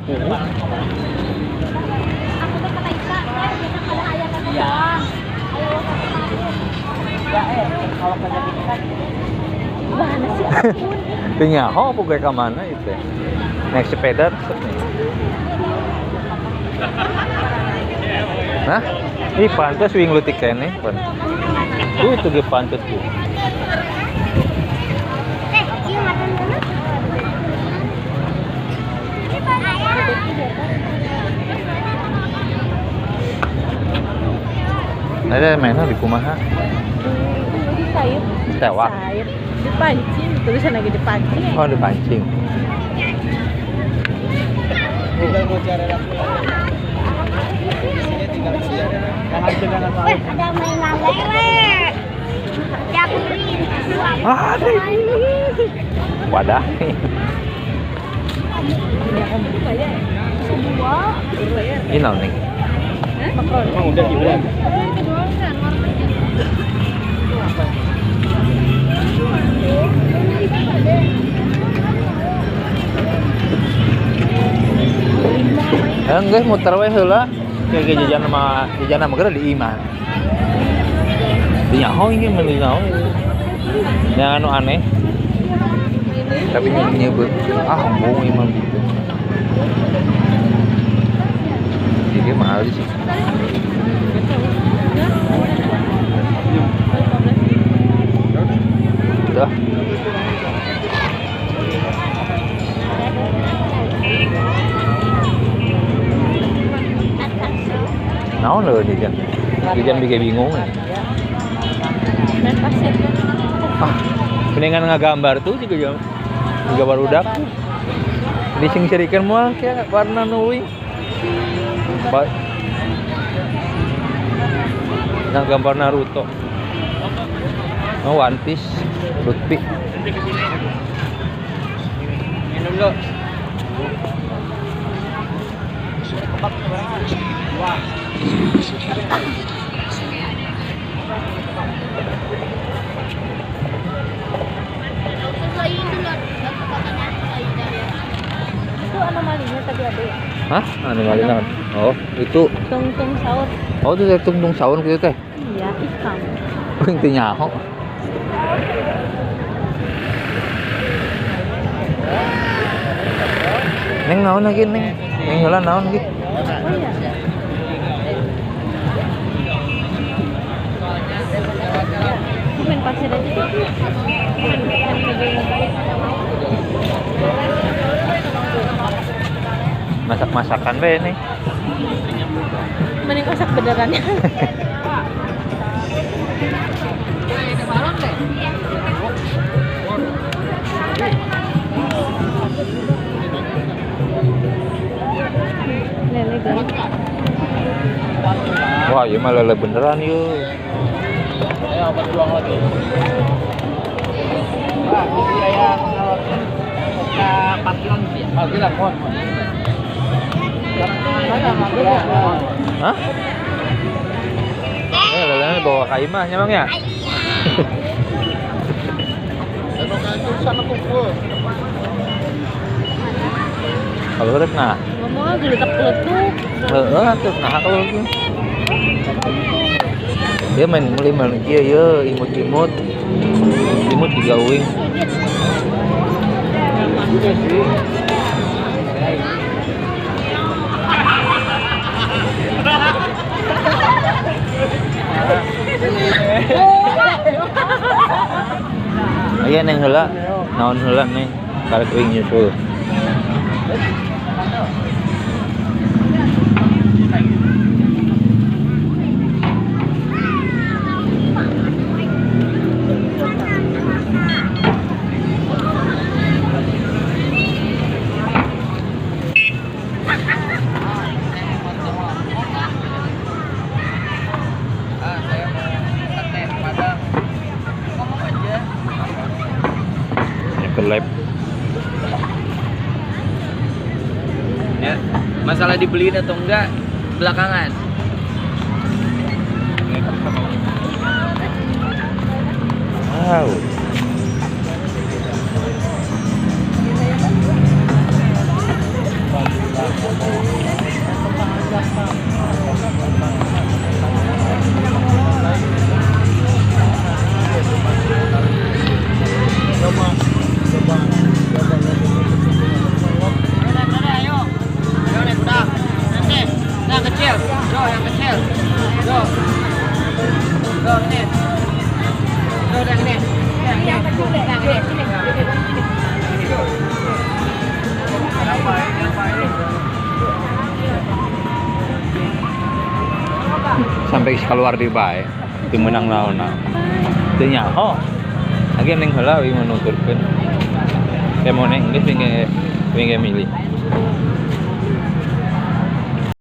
Aku teh kata Isa, teh kita kada aya kata doang. Ayo mana sih ampun. Teu nyaho apa gue ka mana itu. Naik sepeda resep nih. Hah? Ih pantes wing leutik keneh pan. Tuh itu ge pantes tuh. Eh, ieu makan dulu. Nah, itu mainnya di kumaha? Di sayur. Tewak. Sayur. Dipancing, tulisan lagi dipancing. Oh, dipancing. Tinggal mozzarella. Isinya tinggal mozzarella. Weh, ada mainan lele. Ya aku beliin. Ah, ada. Wadah. Ini naon nih? Emang udah gibran. Enggak muter we heula. Kayak jajan sama jajan sama geura di imah. Di nyaho ini meuli naon. Yang anu aneh. Tapi nyebut ah embung imah gitu. Jadi mahal sih. Udah. Naon lho jajan. Jajan bikin bingung. Ah, mendingan ngagambar tuh juga jam. Gambar udak. Dising-sirikeun moal kayak warna nu uing. Nah, gambar Naruto. Oh, One Piece, Lutfi. Minum dulu. Itu anomalinya tadi ada ya? Hah? Anomali naon? Oh, itu Tungtung sahur. Oh, itu teh tungtung sahur gitu teh. Iya, ikan. Uing teu nyaho. Neng naon lagi neng? Neng heula naon lagi? Oh iya. Aku main pasir aja deh. Main megang. Masak-masakan be nih. Mending masak benerannya. Lele guys. Wah, ieu mah lele beneran yeuh. Ayo berjuang lagi. Wah, ini ya parkiran sih. Parkiran mohon. Hah? Lelenya bawa ka imah nya Bang ya? Kalau urip nah. Ngomongnya geletak-geletuk. Heeh, atuh nah kalau gitu. Dia main meuli main kieu ye, imut-imut. Imut juga uing. Juga sih. Aya neng heula, naon heula neng, karek uing nyusul. Lab. Ya, masalah dibeliin atau enggak belakangan. Wow. Ayo. Ayo naik kuda. Nanti. Yang kecil. Yo, yang kecil. Yo. Yo, ini. Yo, yang ini. Yang kecil deh. Yang ini. Sini. Sampai keluar di bae teu meunang naon-naon. Teu nyaho. Lagi neng heula wi menuturkeun. Kayak mau neng geus wingi wingi milih.